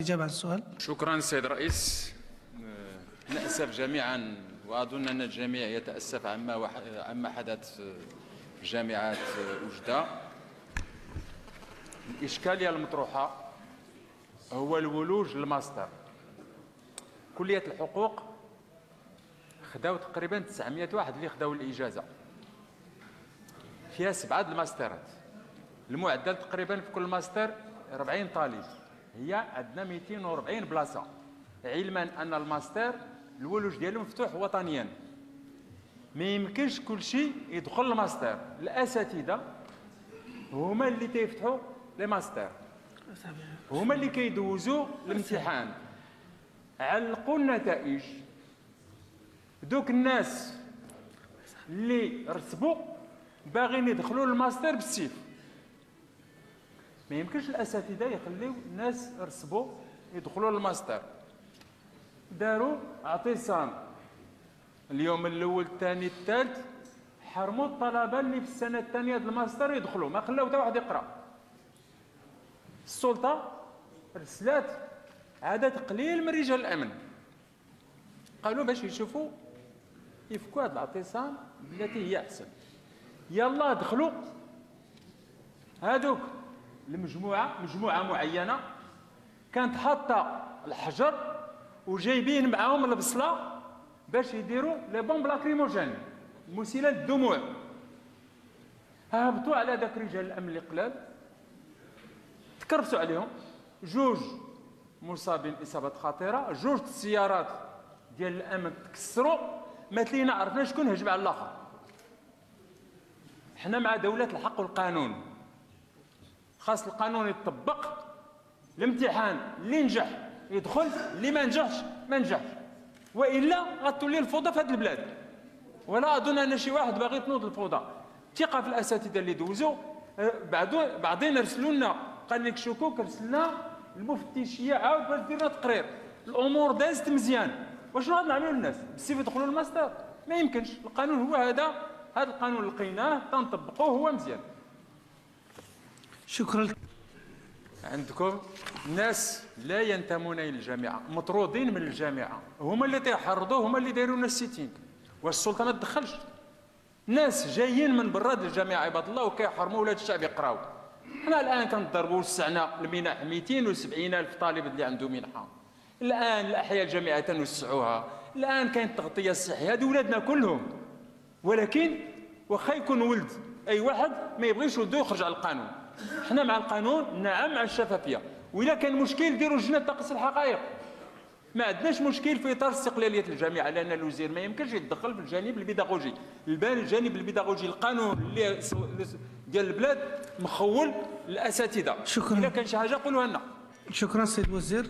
الإجابة على السؤال. شكرا السيد الرئيس. نأسف جميعا، وأظن أن الجميع يتأسف عما حدث في جامعة وجدة. الإشكالية المطروحة هو الولوج للماستر، كلية الحقوق اخذاو تقريبا 900 واحد اللي اخذاو الإجازة، فيها 7 الماسترات، المعدل تقريبا في كل ماستر 40 طالب، هي عندنا 240 بلاصة، علما أن الماستر الولوج ديالو مفتوح وطنيا، ما يمكنش كلشي يدخل للماستر، الأساتذة هما اللي تيفتحوا les masters، هما اللي كيدوزوا الامتحان، علقوا النتائج، ذوك الناس اللي رسبوا باغين يدخلوا للماستر بالسيف، ما يمكنش الأساتذة يخليوا الناس رسبوا يدخلوا للماستر. داروا اعتصام اليوم الأول، الثاني، الثالث، حرموا الطلبة اللي في السنة الثانية الماستر يدخلوا، ما خلاو حتى واحد يقرأ. السلطة رسلت عدد قليل من رجال الأمن، قالوا باش يشوفوا يفكوا هاذ الاعتصام بالتي هي أحسن، يالاه دخلوا هاذوك المجموعة، مجموعة معينة كانت حاطة الحجر وجايبين معهم البصلة باش يديروا les bombes lacrymogènes المسيلة للدموع، هبطوا على ذاك رجال الأمن اللي قلال، تكرفسوا عليهم، 2 مصابين بإصابات خطيرة، 2 السيارات ديال الأمن تكسروا، ما تلينا عرفنا شكون هجم على الآخر. احنا مع دولة الحق والقانون، خاص القانون يطبق، الامتحان اللي نجح يدخل، اللي ما نجحش ما نجحش، وإلا غتولي الفوضى في هاذ البلاد، ولا أظن أن شي واحد باغي تنوض الفوضى. الثقة في الأساتذة اللي دوزوا، بعضين رسلوا لنا قال لك شكوك رسلنا المفتشية عاود باش دير لنا تقرير، الأمور دازت مزيان، وأشنو غادي نعملوا للناس؟ بالسيف يدخلوا للماستر؟ ما يمكنش، القانون هو هذا، هاذ القانون لقيناه تنطبقوه هو مزيان. شكرا. عندكم ناس لا ينتمون إلى الجامعة، مطرودين من الجامعة، هما اللي تيحرضوا، هما اللي داروا لنا sit-in، واش السلطة ما تدخلش؟ ناس جايين من برا الجامعة عباد الله وكيحرموا أولاد الشعب يقراوا. احنا الآن كنضربوا وسعنا المنح 270 ألف طالب اللي عنده منحة. الآن الأحياء الجامعية تنوسعوها، الآن كاين التغطية الصحية، هاذو أولادنا كلهم، ولكن واخا يكون ولد أي واحد ما يبغيش ولدو يخرج على القانون. احنا مع القانون، نعم مع الشفافية، وإذا كان مشكل ديروا لجنة تقصي الحقائق. ما عندناش مشكل في إطار استقلالية الجامعة، لأن الوزير ما يمكنش يتدخل في الجانب البيداغوجي، الجانب البيداغوجي القانون اللي ديال البلاد مخول للأساتذة. شكرا. إذا كان شي حاجة قولوها لنا. شكرا السيد الوزير.